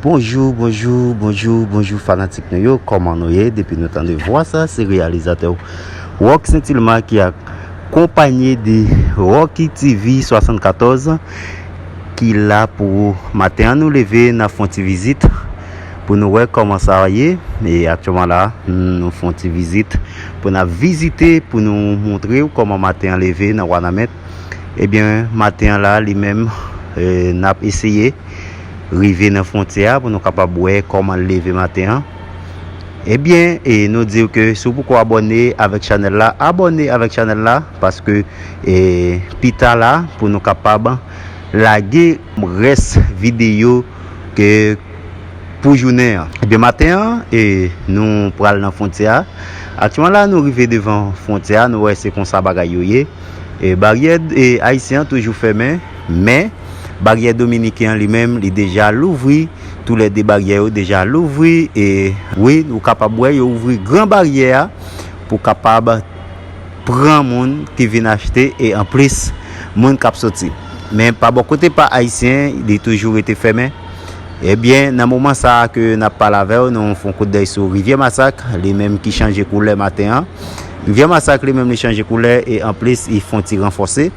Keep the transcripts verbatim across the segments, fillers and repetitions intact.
Bonjou, bonjou, bonjou, bonjou fanatik nou yo, kòman nou ye? Depi nou tande vwa sa, se reyalizatè Rock Saint Ilma ki akonpanye de Rocky T V swasannkatòz ki la pou maten an nou leve, n ap fè yon ti vizit pou nou wè kòman sa ye. E aktyèlman la, nou fè yon ti vizit pou n ap vizite, pou nou montre w kòman maten an leve nan Wanament. Ebyen, maten an la, li menm, e, n ap eseye rive nan fwontyè a pou nou kapab wè kòman l leve maten an. Ebyen, e, nou di w ke si w poko abòne avèk chanèl la, abòne avèk chanèl la, paske, e, pita la, pou nou kapab lage rès videyo ke pou jounen an. Ebyen, maten an, e, nou pral nan fwontyè a. Aktyèlman la, nou rive devan fwontyè a, nou wè se konsa bagay yo ye. E, baryè, e, ayisyen an toujou fèmen, men baryè dominiken an li menm, li deja louvri. Toulède baryè yo deja louvri. E wi, nou kapab wè yo ouvri gran baryè a pou kapab pran moun ki vin achte e anplis moun k ap soti. Men pa bò kote pa ayisyen, li toujou rete fèmen. Ebyen, nan moman sa a ke n ap pale avè w, nou fè yon kout dèy sou Rivyè Masak, li menm ki chanje koulè maten an. Rivyè Masak li menm li chanje koulè e anplis li fè yon ti ranfòse.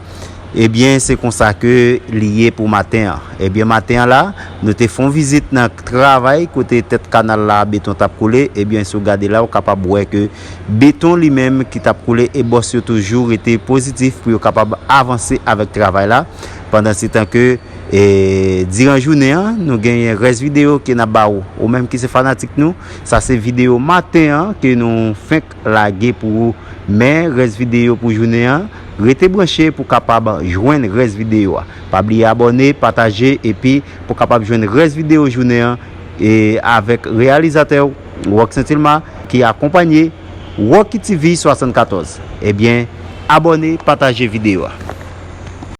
Ebyen, se konsa ke li ye pou maten an. Ebyen, maten an la, nou te fè yon vizit nan travay kote tèt kanal la, beton t ap koule. Ebyen, si w gade la, ou kapab wè ke beton li menm ki t ap koule e bòs yo toujou rete pozitif pou yo kapab avanse avèk travay la. Pandansetan ke, e, diran jounen an, nou genyen rès videyo ke n ap ba ou. Ou menm ki se fanatik nou, sa se videyo maten an ke nou fenk lage pou ou. Men rès videyo pou jounen an, rete branche pou kapab jwenn rès videyo a. Pa bliye abòne, pataje, epi pou kapab jwenn rès videyo jounen an, e avèk reyalizatè Rock Saint Ilma ki akonpanye Rocky T V swasannkatòz. Ebyen, abòne, pataje videyo a.